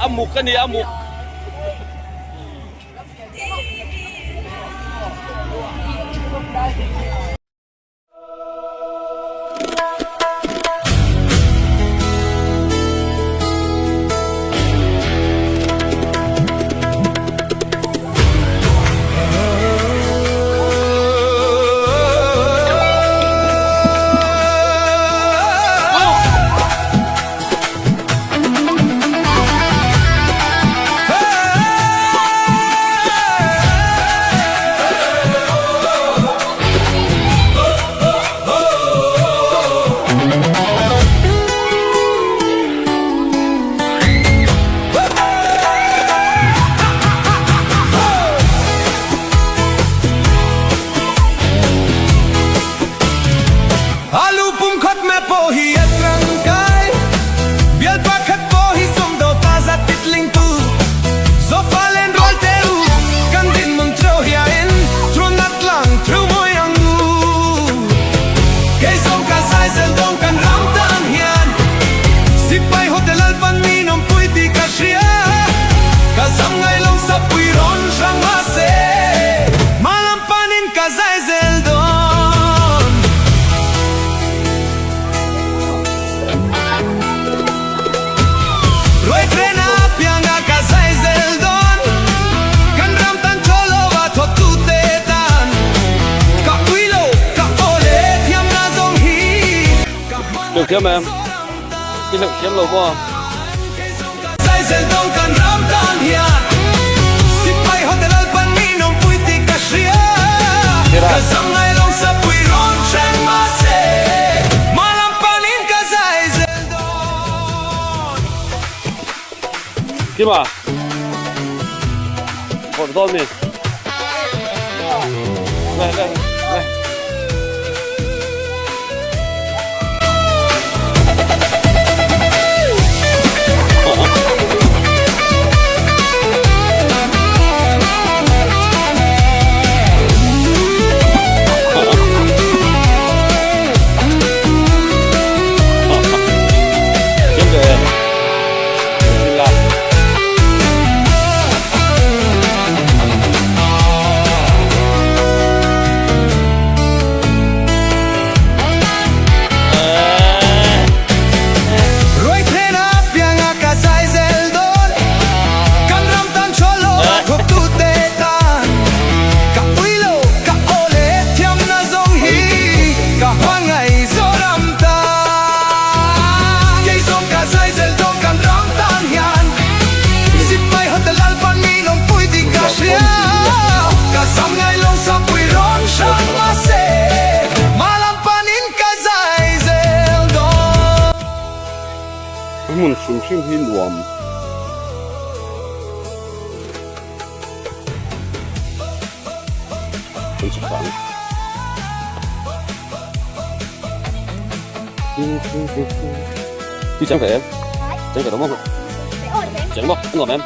A muk a ni a muk. Được thiam em? Cái lượng thiam lo maw? Kima Vawrh dawn mi Lai lai lai A hmun hrim hrim hi nuam. Kan chhuk ang. Tui chang ve em? Chang ve lo maw? Chang maw? A nuam em?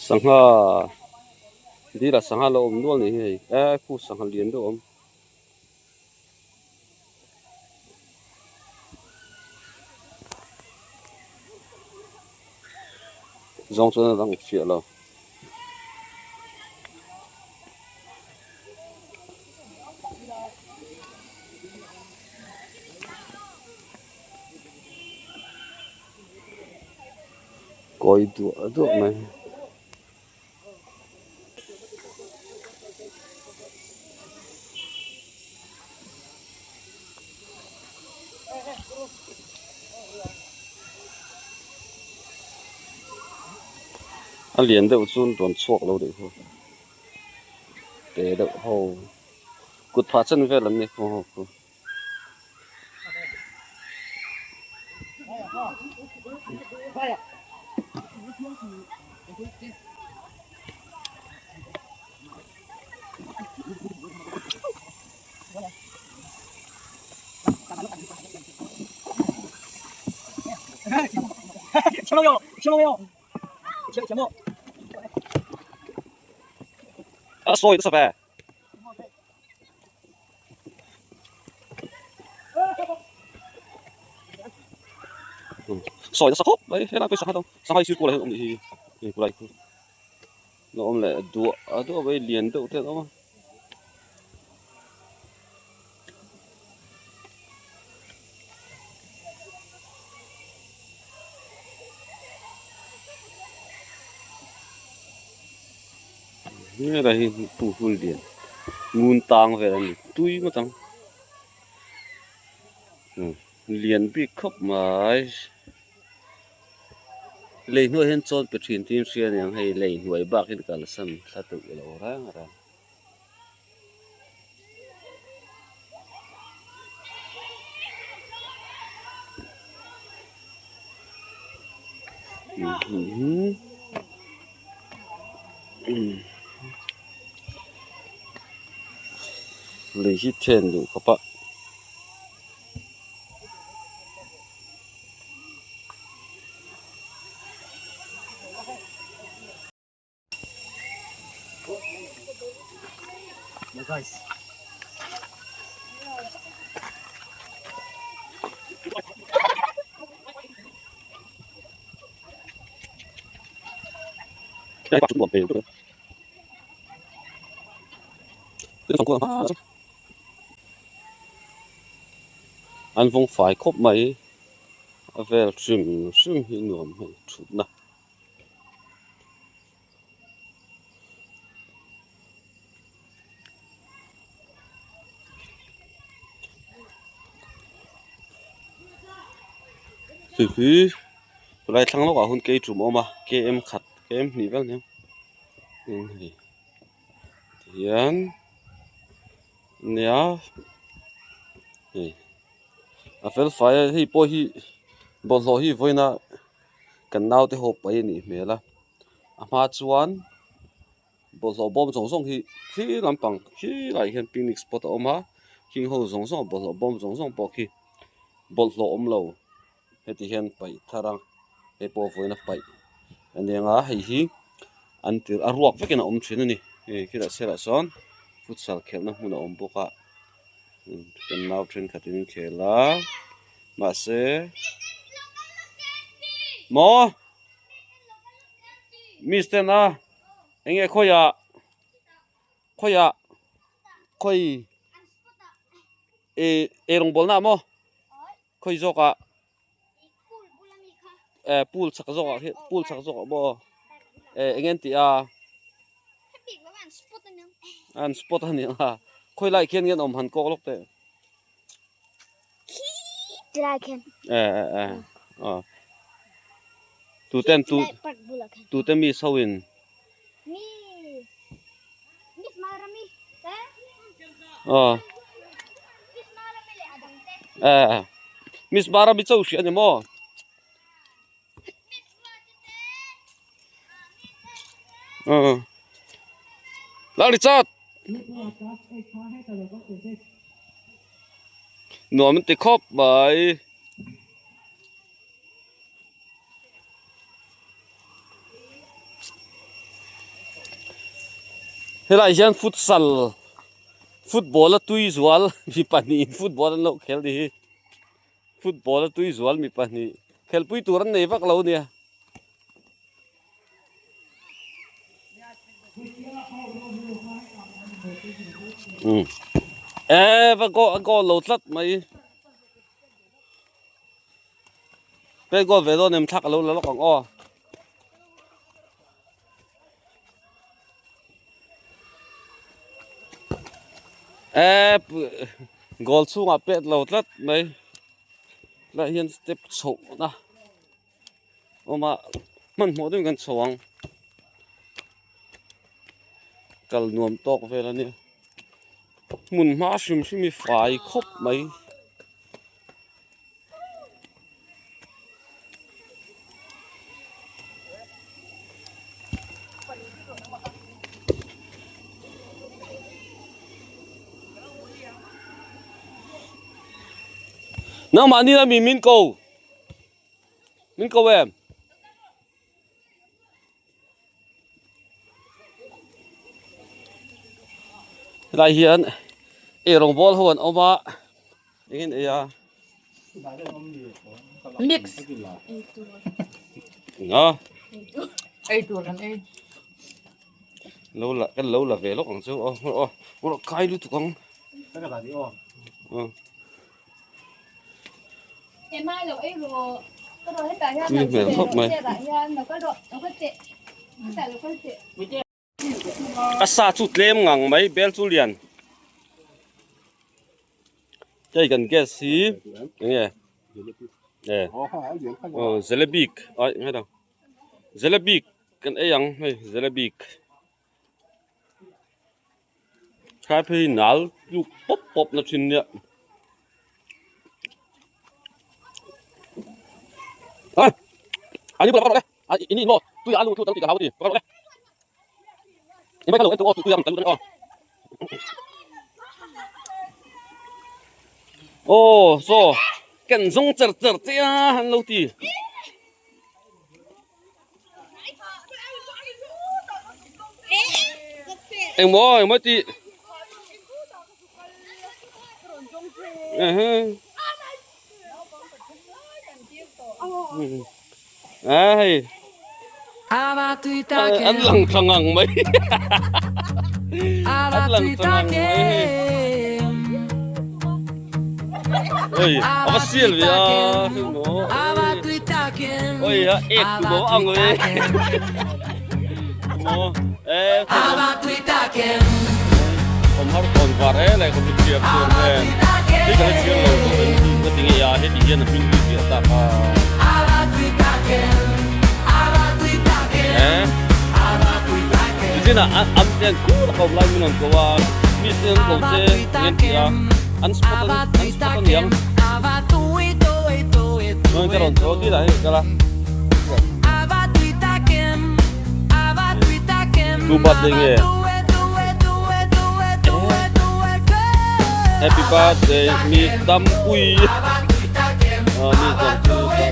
Sangha dil ah sangha la awm nual ni hi hei e khu sangha lian deuh a awm. Zawng chuan a dang fiah lo. Kawi duah duah mai. A lian deuh chu an rawn chhuak lo deuh ho te deuh ho kut phah chen vel an ni ho khu. A sawi nasa ve. Sawi nasa khawp mai helai pawh hi sangha dang sangha hi sir kual ah hian awm nih hi hei kulai khu a awm leh duah a duah mai lian deuh te an awm a. Helai hi hul lian ngun tang vel a ni tui ngawt ang lian bik khawp mai lei hnuaiah hian chawn pe thin tih in hria aniang hei lei hnuai bak hi kalsan thla teuh lo reng reng. Lui hi then duh khawp a. An vawng fai khawp mai a vel hrim hrim hi nuam hei thutna. Hei hi chulai thlang lawkah hun kei tum a awm a km khat km hnih vel aniang hei tihian ania hei a fel fai a hei pawh hi bawlhhlawh hi vawiina kan naute ho paih a nih hmel a a hma chuan bawlhhlawh bawm zawng zawng hi khi lampang khilaiah hian picnic spot a awm a khing ho zawng zawng bawlhhlawh bawm zawng zawng pawh khi bawlhhlawh awm lo heti hian paih thar a hei pawh vawiin a paih a ni ang a hei hi an tir a ruak vekin a awm thin a ni hei khilai sirah sawn futsal khelhna hmun a awm bawk a. Kan nau thenkhat in khel a mahse maw miss ten a enge khawiah khawiah khawi eh eirawng bawlna ah maw khawi zawk ah eh pool chak zawk ah khian pool chak zawk ah maw eh enge an tih a an spot a ni a khawi lai khian nge an awm han kawk lawk teh eh eh eh aw tuten tu tute mi so in aw eh miss marami chauh hria a ni maw. Lal Richard nuam an ti khawp mai. Helai hian futsal football a tui zual mi pahnihin football an lo khel ni hi. Football a tui zual mi pahnih khelpui tur an nei vak lo nia. Um eh va goal a goal lo tlat mai. Pet goal ve dawn em thlak a lo la lawk ang aw. Eh goal chhungah pet lo tlat mai tlaiah hian step chhoh na awm a hmanhmawh deuhin kan chho ang kal nuam tawk vel a nia hmun hma hrim hrim hi fai khawp mai. Nangmah ni a mi min ko min ko em. Helai hian eirawng bawl ho an awm a engin ei a. Mix. A. Ei tur kan ei. Lo la kan lo la ve lawk ang chu aw aw aw kai lutuk ang. Tui hmel khawp mai. A sa chu tlem ngang mai bel chu lian. Hei kan gas hi enge e aw jalebi ai ngai lo jalebi kan ei ang hei jalebi. Thlai phei hi nal tluk pawp pawp na thin nia. Ai ani bula ka ai ini mo tui alu thu tang ti ka hau ti ka le ni mai ka lo en tu o tu yang tan o oh so ken zong cher cher che a han lo ti Engmaw engmaw tih a hei an lang tha ngang mai an lang tha ngang mai hei oi a va sial ve a engmaw oi a ek tu maw ang oi maw e awm har tawn var e le ka chhiar tur nen hei ka la chhiar lo tawh em tih ka ti ngei a heti hian a hming hi ziah tak a e nichinah an te an kur a ko lai min rawn ko a miss te an ko che eng an ti a an spot an spot a niang chuan ka rawn tho a tih lah hian ka kal a. Tu birthday nge? Happy birthday Miss Dampui. Oh, Miss Dampui birthday.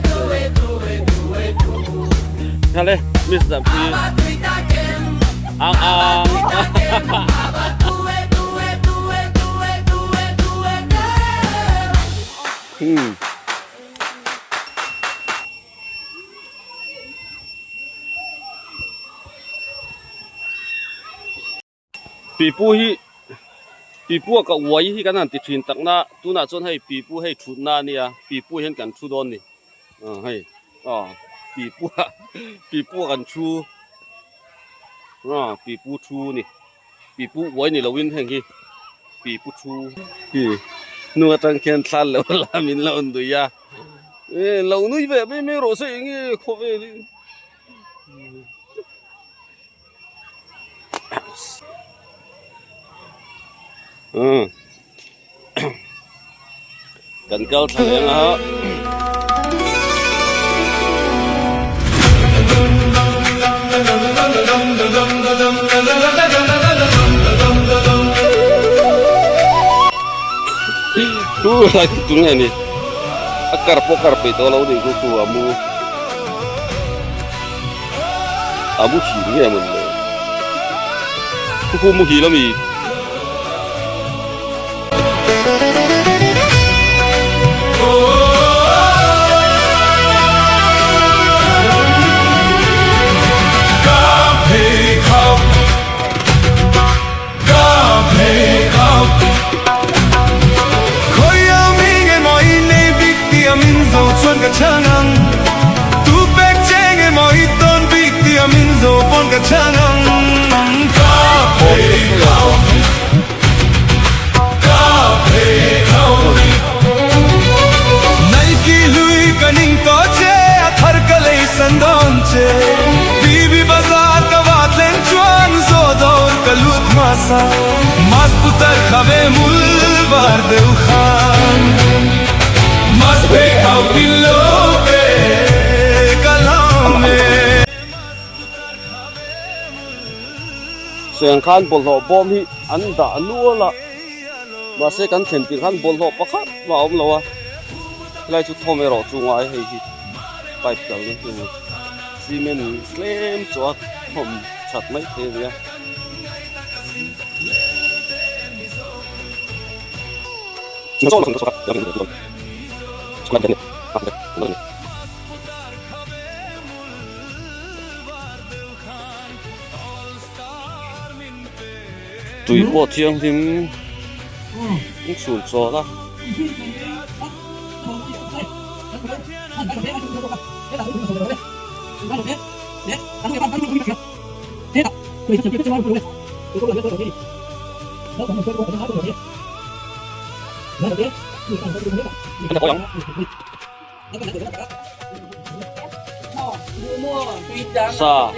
Khale Miss Dampui. Ang ang. Hmm. Pipu hi pipu a ka uai hi kan han ti thin tak na tunah chuan hei pipu hei thutna a nia pipu hian kan thu dawn a ni aw hei aw pipu ah pipu ah kan thu aw pipu thu a ni pipu uai ni lovin heng hi pipu thu hi hnung atang khian thla lo la min lo nui a. E lo nui ve mai mai rawh se eng nge khawvel hi. Umm kan kal thla leh ang a. Khu lai chu tunge ni a kar pawh kar peih tawh lo ni khu khu a mu a mu hil nge mawn le khu khu mu hil ami. Seng khan bawlhhlawh bawm hi an dah nual a mahse kan thlen tir khan bawlhhlawh pakhat mah a awm lo a helai chu thawm erawh chu ngai hei hi pipe kalna hi cement tlem chu a thawm that mai thei a nia. Tui pawh thianghlim in chhun chawl a. Sa.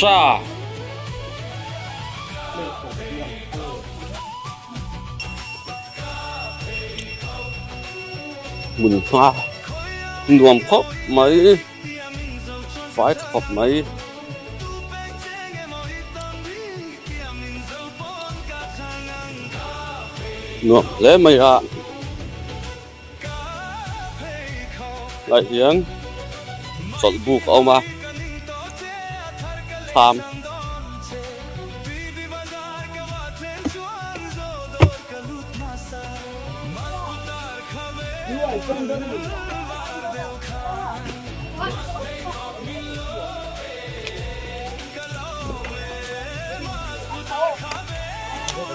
Sa. Hmun hma nuam khawp mai fai tha khawp mai. Nuam hle mai a lai hian chawlh buk a awm a thlam.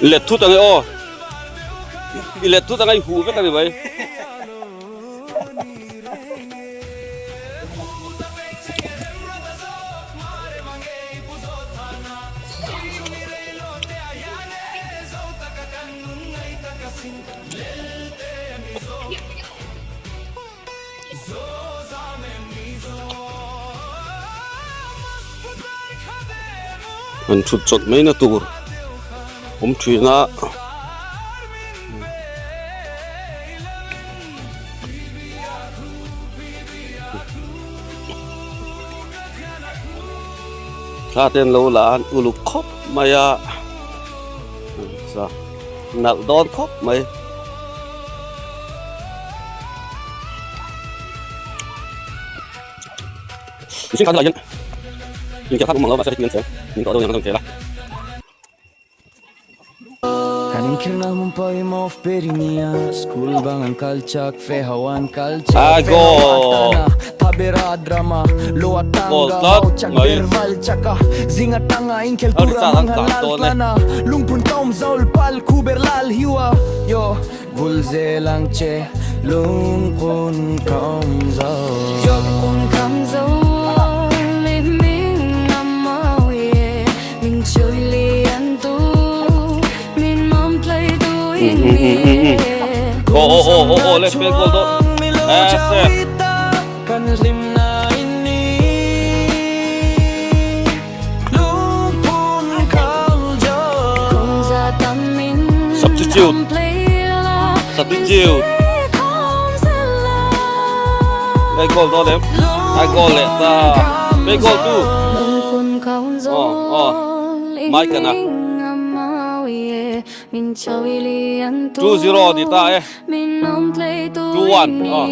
Let thut ang e aw i let thut ang a i huh vek a ni mai. An thut chawt mai na tur awm thin a. Thla te an lo la a an uluk khawp mai a nalh dawn khawp mai. A goal goal tlat mai a ri chak ang tlan dawn e. Aw aw aw aw aw left field goal dawn eh save. Substitute Substitute Đây goal dawn em Ai goal leh ta Play goal tu Aw aw Mike ana 2-0 ni ta e 2-1 aw.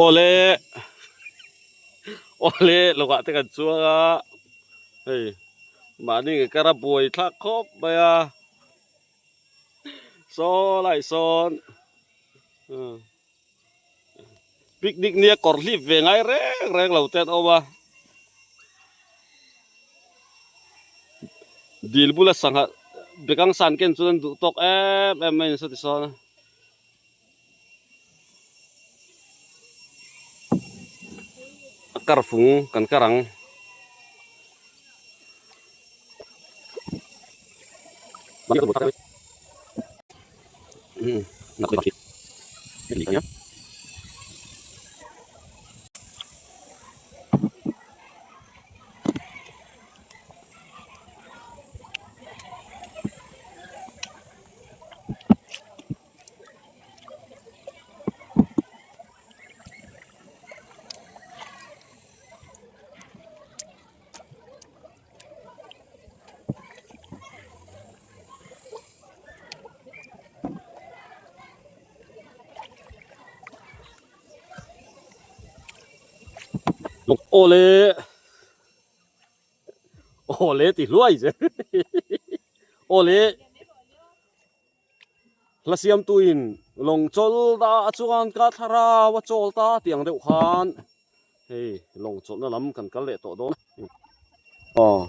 Awle awle lawngah te kan chuang a hei mahni nge kar a buai thlak khawp mai a saw lai sawn picnic nia kawr hlip ve ngai reng reng lo te an awm a dil bula sangha bekang san ken chuan an duh tawk em em mai a ni saw ti sawn a. A kar fung kan kar ang. Awle awle ti hluai che awle hla siamtuin lawng chawl ta a chuan ka thlarau a chawl ta tih ang deuh khan hei lawng chawlhna lam kan kal leh tawh dawn aw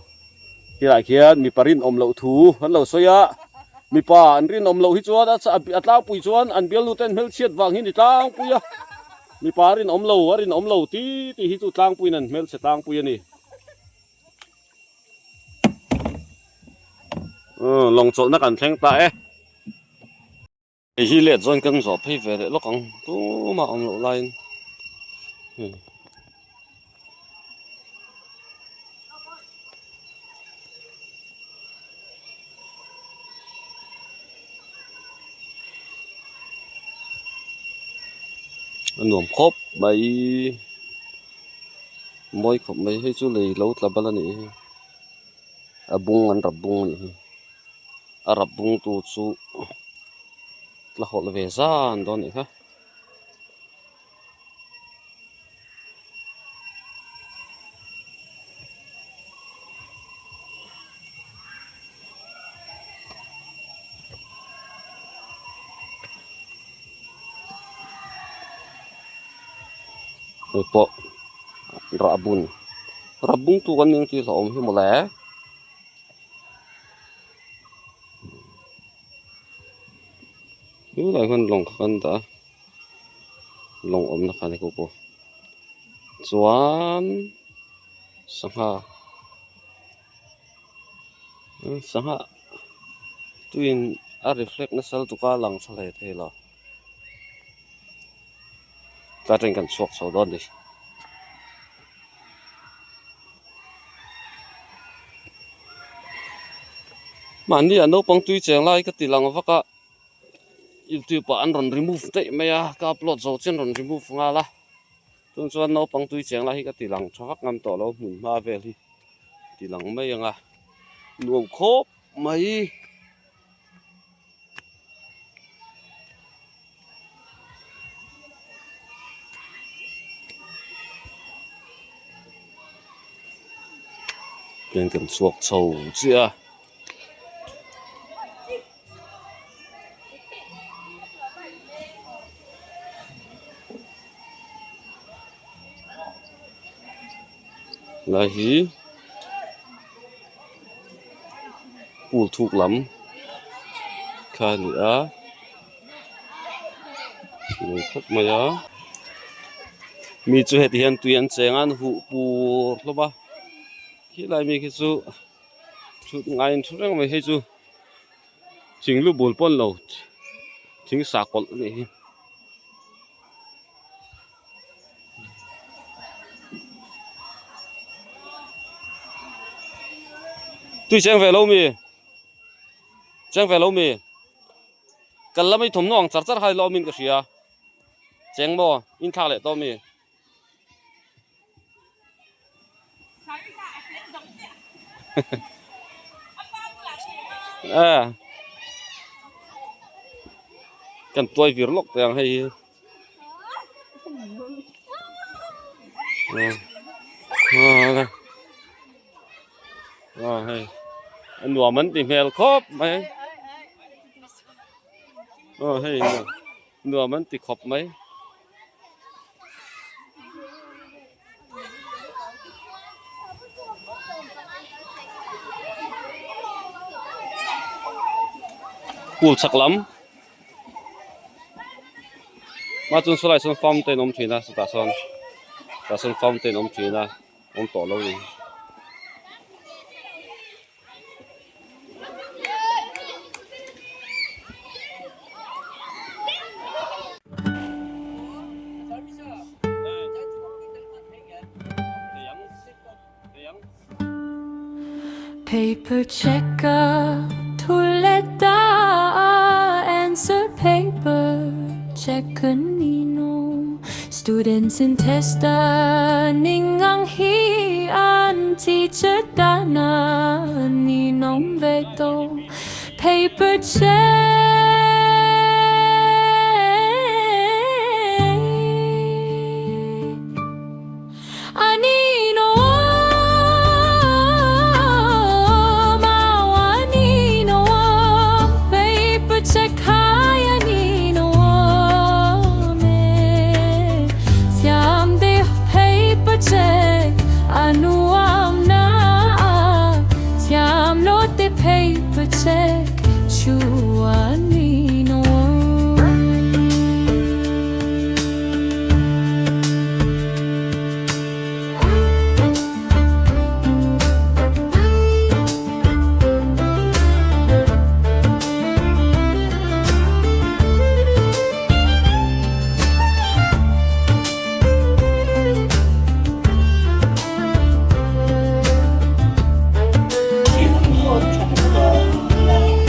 helai khian mipa rinawm loh thu an lo sawi a mipa an rinawm loh hi chuan a tlangpui chuan an bialnu ten hmelchhiat vang hi ni tlangpui a mipa a rinawm lo a rinawm lo ti tih hi chu tlangpuiin an hmelchhe tlangpui a ni. Lawng chawlhna kan thleng ta e. Hei hi let zawn kan zawh phei ve leh lawk ang tumah awm loh laiin. A nuam khawp mai. Mawi khawp mai hei chu lei lo tla bal a nih hi a bung an rap bung a nih hi a rap bung tu chu tla hawlh ve zan dawn a nih kha. Hei pawh rahbun rahbung tu kan ning tih hlauhawm hi mawle. Tunah hian lawng kha kan dah a lawng awmna kha a ni kawp aw chuan sangha sangha tuiin a reflect nasa lutuk a lang tha hle thei lo. Tlai atangin kan chhuak chho dawn a ni. Mahni ah naupang tui cheng lai ka ti lang vak a, youtube ah an rawn remove daih mai a, ka upload zo chian rawn remove nghal a, chuan chuan naupang tui cheng lai hi ka ti lang tha vak ngam tawh lo hmun hma vel hi ti lang mai ang a, nuam khawp mai. Tlem kan chhuak chho chiah a. Lai hi pool thuk lam kha a ni a nuam khawp mai a mi chu heti hian tui an cheng a an huh pur hlawm a khilai mi khi chu thut ngaiin thu reng mai hei chu thing lu bul pawn lo thing sa kawlh a nih hi. Tui cheng ve lo mi cheng ve lo mi kal lamah i thawmhnaw ang char char hai lawmin ka hria cheng maw inthlak leh tawh mi. Kan tuai vir lawk teh ang hei hi. Hei a nuam an ti hmel khawp mai. Hei nuam an ti khawp mai. Pool chhak lam mah chuan sawlai sawn fountain a awm thin a chutah sawn tah sawn fountain a awm thin a awm tawh lo a ni. Paper check a thu leh ta Answer paper check a ni no Students in test a ning ang hi an teacher tana ninawm ve tawh Paper check A ni. check a nuam na a thiam lo te paper check chu a ni nuam.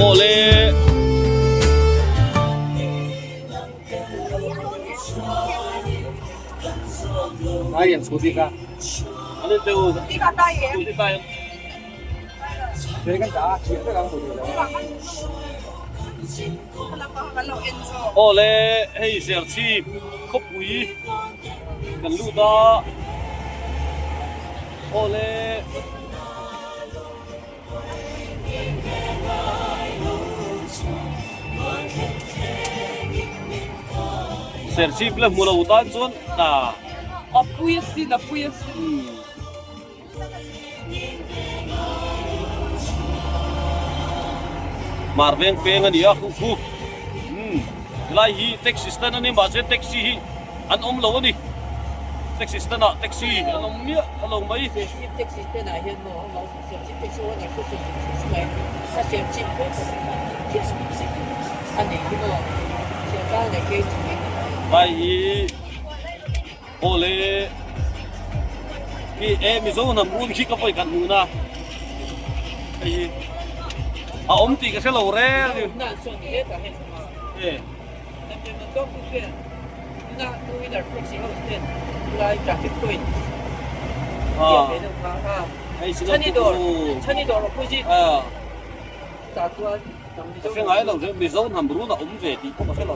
Awle. Awle hei Serchhip khawpui kan lut a awle. Serchhip la hmu lo tan chuan a pui asin a pui asin. Mar veng peng a ni a khu khu umm helai hi taxi stand a ni mahse taxi hi an awm lo a ni taxi stand ah taxi an awm miah a lo mai. Taxi stand ah hian maw Serchhip taxi owner chu Serchhip a nei hi maw Helai hi Awle khi e Mizo hnam un khi ka vawi khat hmuh na hei hi a awm tih ka hre lo reng a ni. Ka hre ngai lo Mizo hnam run a awm ve tih pawh ka hre lo.